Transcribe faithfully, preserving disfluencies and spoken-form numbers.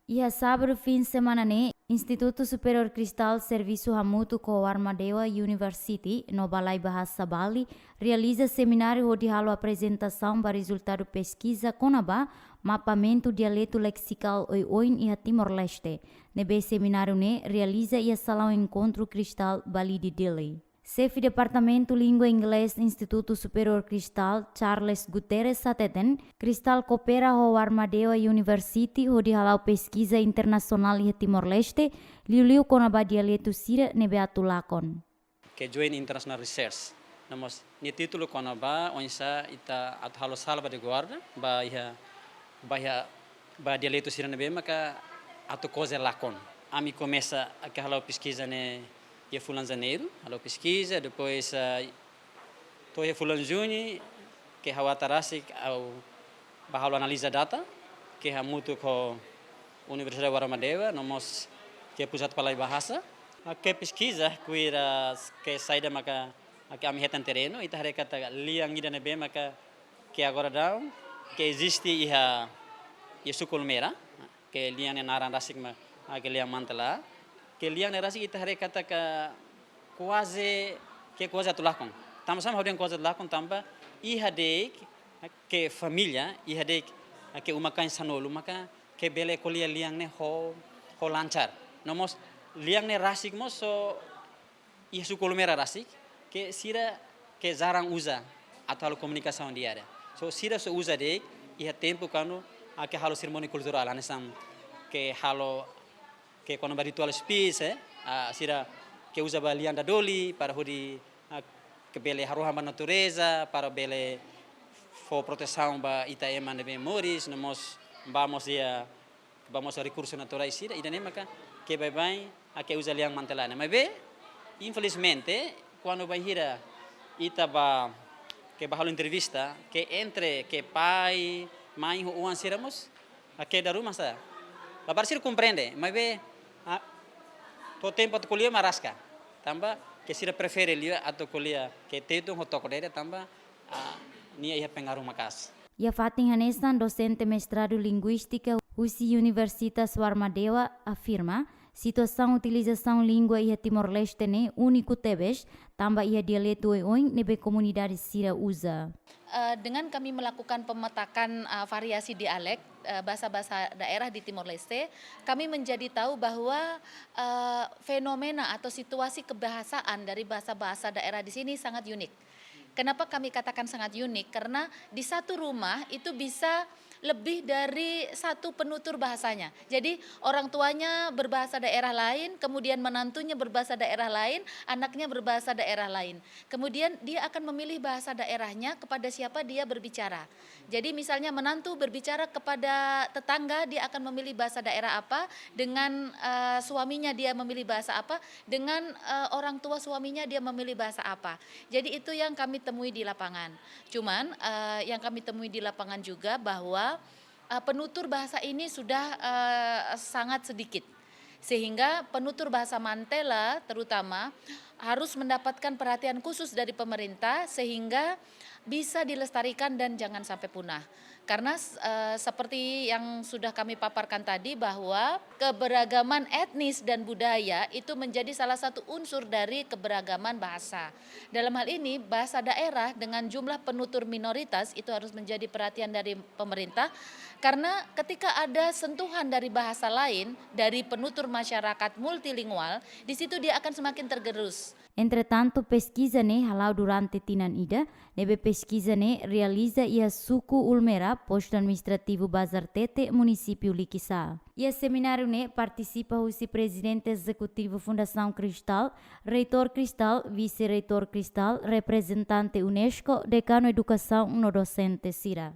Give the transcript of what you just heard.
Iha sábadu fin semana ne'e, Institutu Superiór Cristal servisu hamutuk ho Warmadewa University no Balai Bahasa Bali realiza semináriu hodi halo aprezentasaun ba rezultadu peskiza kona-ba mapamentu dialetu leksikál oioin iha Timor-Leste. Ne'ebé semináriu ne'e realiza iha salaun enkontru Cristal Bali di Dili. Xefe Departamentu Língua Inglés Institutu Superiór Cristal, Charles Guterres, hateten, Cristal koopera ho Warmadewa University hodi hala'o peskiza internasionál iha Timor-Leste, liuliu kona-ba dialetu sira ne'ebé atu lakon. Ke join international research. No mós nia títulu kona-ba oinsá ita atu halo salvaguarda ba iha, ba iha, ba dialetu sira ne'ebé maka atu kuaze lakon. Ami komesa atu hala'o peskiza ne'e iha fulan Janeiru, hala'o peskiza, depois, ah, to'o iha fulan Juñu, ke ha'u atu rasik ha'u bá halo analiza data, ke hamutuk ho Universidade Warmadewa, no mós ke Pusat Balai Bahasa. Ah, ke peskiza, kuira ke saida maka, ah, ke ami hetan terrenu, ita haree katak lian ida ne'ebé maka ke agora daudaun, ke eziste iha, iha suku Olmera, ke lian ne'e naran rasik mak, ah, ke lian Mantela, ke lian ne'e rasik ita haree katak kuaze, ke kuaze atu lakon. Tanba sá mak ha'u dehan kuaze atu lakon tanba iha de'it ke família, iha de'it ke uma-kain sanulu maka ke bele ko'alia lian ne'e ho, ho lancar. No mós lian ne'e rasik mós só iha suku Olmera rasik, ke sira ke jarang uza atu halo komunikasaun di'ak. So sira só uza de'it iha tempu kuandu, ah, ke halo serimónia kulturál, hanesan ke halo ke kona-ba ritual speech, eh, ah, sira ke uza ba lian dadoli para hodi, ah, ke bele harohan ba natureza, para bele fó protesaun ba ita ema ne'ebé moris, no mós ba mós iha, ba mós rekursu naturais sira, ida-ne'e maka ke baibain, ah, ke uza lian Mantela ne'e. Maibé, infelizmente, kuandu bainhira ita bá, ke bá halo entrevista, ke entre, ke pai, mãe ho oan sira mós, ah, ke dala ruma sá. Labarik sira komprende, maibé, ah, to'o tempu atu ko'alia mak raska. Tanba ke sira prefere liu atu ko'alia ke Tetun ho Toko Dede tanba, ah, nia iha pengaruh maka'as. Iha fatin hanesan dosente mestradu linguístika husi Universitas Warmadewa afirma, situasaun utilizasaun língua iha Timor-Leste ne'e úniku tebes, tanba iha dialetu oioin ne'ebé komunidade sira uza. Eh, dengan kami melakukan pemetakan, eh, variasi dialek, eh, bahasa-bahasa daerah di Timor Leste, kami menjadi tahu bahwa, eh, fenomena atau situasi kebahasaan dari bahasa-bahasa daerah di sini sangat unik. Kenapa kami katakan sangat unik? Karena di satu rumah itu bisa lebih dari satu penutur bahasanya. Jadi, orang tuanya berbahasa daerah lain, kemudian menantunya berbahasa daerah lain, anaknya berbahasa daerah lain. Kemudian dia akan memilih bahasa daerahnya kepada siapa dia berbicara. Jadi misalnya menantu berbicara kepada tetangga, dia akan memilih bahasa daerah apa, dengan, eh, suaminya dia memilih bahasa apa, dengan, eh, orang tua suaminya dia memilih bahasa apa. Jadi itu yang kami temui di lapangan. Cuman, eh, yang kami temui di lapangan juga bahwa, eh, penutur bahasa ini sudah, eh, sangat sedikit. Sehingga penutur bahasa Mantela terutama harus mendapatkan perhatian khusus dari pemerintah sehingga bisa dilestarikan dan jangan sampai punah. Karena, eh, seperti yang sudah kami paparkan tadi bahwa keberagaman etnis dan budaya itu menjadi salah satu unsur dari keberagaman bahasa. Dalam hal ini, bahasa daerah dengan jumlah penutur minoritas itu harus menjadi perhatian dari pemerintah, karena ketika ada sentuhan dari bahasa lain, dari penutur masyarakat multilingual, di situ dia akan semakin tergerus. Entretantu, peskiza ne'e hala'o durante tinan ida, ne'ebé peskiza ne'e realiza iha suku Olmera, postu administrativu Bazartete, munisípiu Likisá. Iha semináriu ne'e partisipa husi Prezidente Ezekutivu Fundasaun Cristal, Reitór Cristal, Vise-Reitór Cristal, reprezentante UNESCO, Dekanu Edukasaun no dosente sira.